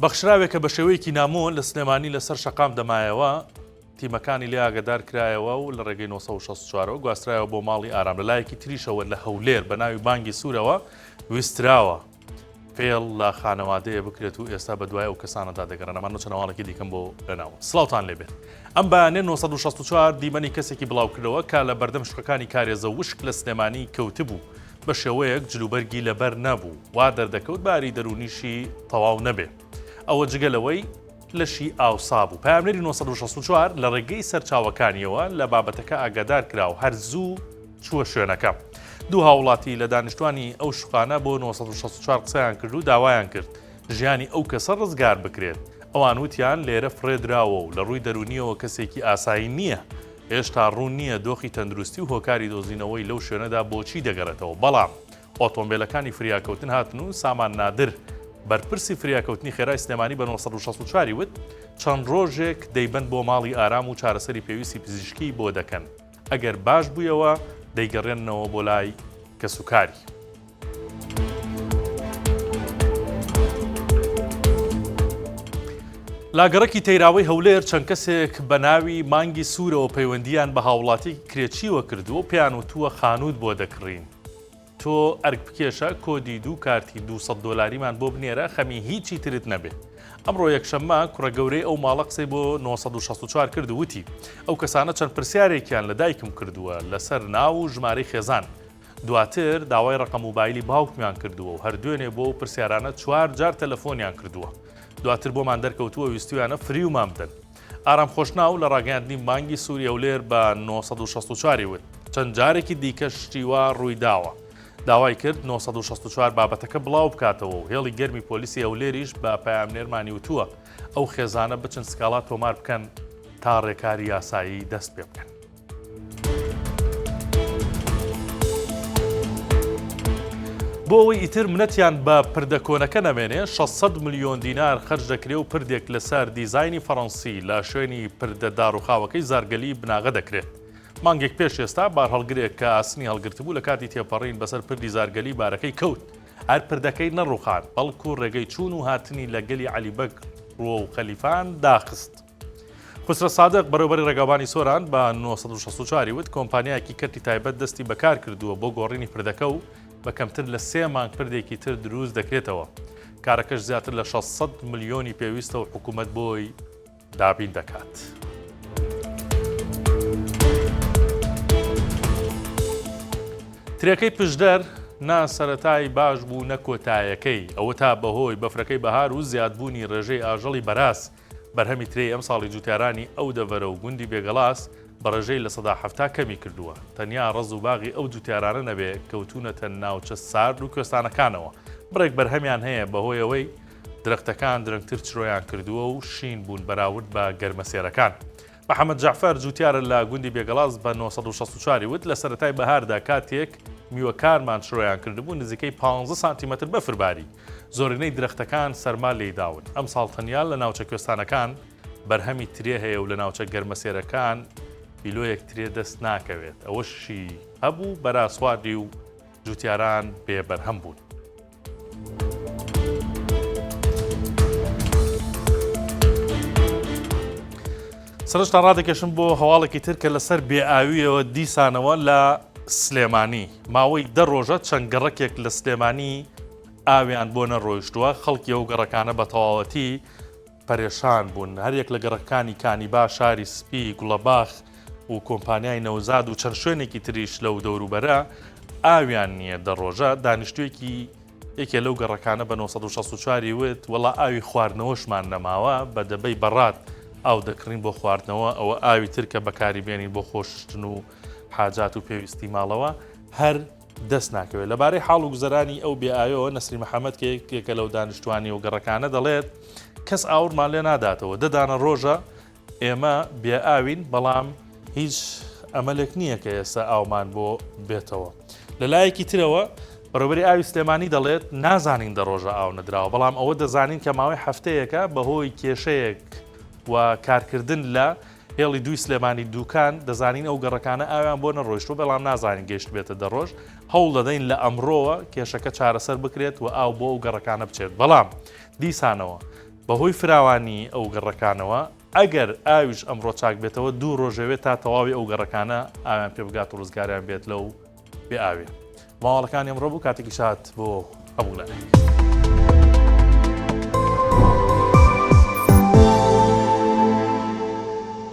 بەخشراوێک کە بە شێوەیەکی نامۆ لە سلێمانی لەسەر شەقام دەمایەوە، تیمەکانی لێ ئاگەدار کرایەوە و لە ڕێگەی 964 ەوە گواسترایەوە بۆ ماڵی ئارام. لە لایەکی تریشەوە لە هەولێر بە ناوی بانگی سوورەوە ویستراوە فێڵ لە خانەوادەیە بکرێت و ئێستا بە دوای ئەو کەسانەدا دەگەڕێن. ئەمانە چەند هەواڵێکی دیکەم بۆ لەناوە. سڵاوتان لێبێت. ئەم بەیانیە 964 دیمەنی کەسێکی بڵاوکردەوە کە لە بەردەم شوقەکانی کارێزە وشک لە سلێمانی کەوتبوو. بە شێوەیەک جلوبەرگی لەبەر نەبوو، وا دەردەکەوت باری دەروونیشی تەواو نەبێ. ئەوە جگە لەوەی لەشی ئاوسا بوو. پەیامنێری 964 لە ڕێگەی سەرچاوەکانییەوە لە بابەتەکە ئاگادار کرا و هەر زوو چووە شوێنەکە. دوو هاووڵاتی لە دانیشتوانی ئەو شوقانە بۆ 964 قسەیان کرد و داوایان کرد ژیانی ئەو کەسە ڕزگار بکرێت. ئەوان وتیان لێرە فڕێ دراوە و لە ڕووی دەروونییەوە کەسێکی ئاسایی نییە. هێشتا ڕوون نییە دۆخی تەندروستی و هۆکاری دۆزینەوەی لەو شوێنەدا بۆچی دەگەڕێتەوە، بەڵام ئۆتۆمبێلەکانی فریاکەوتن هاتن و سامان نادر، بەرپرسی فریاکەوتنی خێرای سلێمانی بە 964 ی وت، چەند ڕۆژێک دەیبەن بۆ ماڵی ئارام و چارەسەری پێویستی پزیشکیی بۆ دەکەن، ئەگەر باش بوویەوە دەیگەڕێننەوە بۆ لای کەسوکاری. لە گەڕەکی تەیراوەی هەولێر چەند کەسێک بە ناوی مانگی سوورەوە پەیوەندییان بە هاوڵاتییەکی کرێچیوە کردووە و پێیان وتووە خانووت بۆ دەکڕین تۆ ئەرک بکێشە کۆدی دوو کارتی 200 دۆلاریمان بۆ بنێرە خەمی هیچی ترت نەبێ. ئەمڕۆ یەکشەممە کوڕە گەورەی ئەو ماڵە قسەی بۆ 964 کرد و وتی ئەو کەسانە چەند پرسیارێکیان لە دایکم کردووە لەسەر ناو و ژمارەی خێزان دواتر داوای ڕەقەم موبایلی باوکمیان کردووە و هەر دوێنێ بۆ ئەو پرسیارانە چوار جار تەلەفۆنیان کردووە. دواتر بۆمان دەرکەوتووە ویستویانە فریومان بدەن. ئارام خۆشناو لە ڕاگەیاندنی مانگی سووری هەولێر بە 964 ی وت، چەند جارێکی دیکەش شتی وا ڕووی داوە. داوای کرد 964 بابەتەکە بڵاو بکاتەوە و هێڵی گەرمی پۆلیسی هەولێریش بە پەیامنێرمانی وتووە ئەو خێزانە بچن سکاڵا تۆمار بکەن تا ڕێکاری یاسایی دەست پێ بکەن. بۆ ئەوەی ئیتر منەتیان بە پردە کۆنەکە نەمێنێ، 600 ملیۆن دینار خەرج دەکرێ و پردێک لەسەر دیزاینی فەڕەنسی لە شوێنی پردە داڕووخاوەکەی زارگەلی بناغە دەکرێت. مانگێک پێش ئێستا بارهەڵگرێک کە ئاسنی هەڵگرتبوو لە کاتی تێپەڕین بەسەر پردی زارگەلی بارەکەی کەوت. هەر پردەکەی نەڕووخاند، بەڵکو ڕێگەی چوون و هاتنی لە گەلی عەلی بەگ ڕووەو خەلیفان داخست. خوسرە سادق، بەڕێوەبەری ڕێگاوبانی سۆران بە 964 ی وت، کۆمپانیایەکی کەرتی تایبەت دەستی بەکار کردووە بۆ گۆڕینی پردەکە و بە کەمتر لە سێ مانگ پردێکی تر دروست دەکرێتەوە. کارەکەش زیاتر لە 600 ملیۆنی پێویستە و حکوومەت بۆی دابین دەکات. ترێکەی پشدەر نا سەرەتای باش بوو نە کۆتایەکەی، ئەوەتا بەهۆی بەفرەکەی بەهار و زیادبوونی ڕێژەی ئاژەڵی بەراز بەرهەمی ترێی ئەمساڵی جوتیارانی ئەو دەڤەرە و گوندی بێگەڵاس بە ڕێژەی 70% کەمی کردووە، تەنیا ڕەز و باغی ئەو جوتیارانە نەبێ کەوتوونەتە ناوچە سارد و کوێستانەکانەوە بڕێک بەرهەمیان هەیە بەهۆی ئەوەی درەختەکان درەنگتر چرۆیان کردووە و شین بوون بەراورد بە گەرمەسێرەکان. محەمەد جەعفەر، جوتیارە لە گوندی بێگەڵاس بە 964 ی وت، لە سەرەتای بەهاردا کاتێک میوەکانمان چرۆیان کردبوو نزیکەی 15 سانتیمەتر بەفر باری. زۆرینەی درەختەکان سەرما لێیداون. ئەمساڵ تەنیا لە ناوچە کوێستانەکان بەرهەمی ترێ هەیە و لە ناوچە گەرمەسێرەکان کیلۆیەک ترێ دەست ناکەوێت. ئەوەشی هەبوو بەراز خواردی و جوتیاران بێ بەرهەم بوون. سەرنجتان ڕادەکێشم بۆ هەواڵێکی تر کە لەسەر بێئاویەوە دیسانەوە لە سلێمانی ماوەی دە ڕۆژە چەند گەڕەکێک لە سلێمانی ئاویان بۆ نەڕۆیشتووە خەڵکی ئەو گەڕەکانە بە تەواوەتی پەرێشان بوون هەریەک لە گەڕەکانی کانیبا شاری سپی گوڵەباخ و کۆمپانیای نەوزاد و چەند شوێنێکی تریش لەو دەوروبەرە ئاویان نییە دە ڕۆژە دانیشتوویەکی یەکێ لەو گەڕەکانە بە 964 ی وت وەڵا ئاوی خواردنەوەشمان نەماوە بە دەبەی بەڕات ئاو دەکڕین بۆ خواردنەوە ئەوە ئاوی تر کە بەکاری بێنین بۆ خۆشتن و حاجات و پێویستی ماڵەوە هەر دەست ناکەوێت. لەبارەی حاڵ و گوزەرانی ئەو بێ ئاویەوە نەسرین محەمەد کە یەکێکە لەو دانیشتوانی و گەڕەکانە دەڵێت کەس ئاورمان لێ ناداتەوە دە دانە ڕۆژە ئێمە بێ ئاوین بەڵام هیچ ئەمەلێک نییە کە ئێستا ئاومان بۆ بێتەوە. لە لایەکی ترەوە بەڕێوەبەری ئاوی سلێمانی دەڵێت نازانین دە ڕۆژە ئاو نەدراوە بەڵام ئەوە دەزانین کە ماوەی هەفتەیەکە بەهۆی کێشەیەک و کارکردن لە هێڵی دووی سلێمانی دوکان دەزانین ئەو گەڕەکانە ئاویان بۆ نەڕۆیشتووە بەڵام نازانین گەیشتبێتە دە ڕۆژ هەوڵ دەدەین لە ئەمڕۆوە کێشەکە چارەسەر بکرێت و ئاو بۆ ئەو گەڕەکانە بچێت بەڵام دیسانەوە. بەهۆی فراوانی ئەو گەڕەکانەوە ئەگەر ئاویش ئەمڕۆ چاک بێتەوە دوو ڕۆژەوێت تا تەواوی ئەو گەڕەکانە ئاویان پێ بگات و ڕزگاریان بێت لەو بێ ئاوێ. ماوەڵەکانی ئەمڕۆ بوو کاتێکی شاد بۆ هەموو لایەک.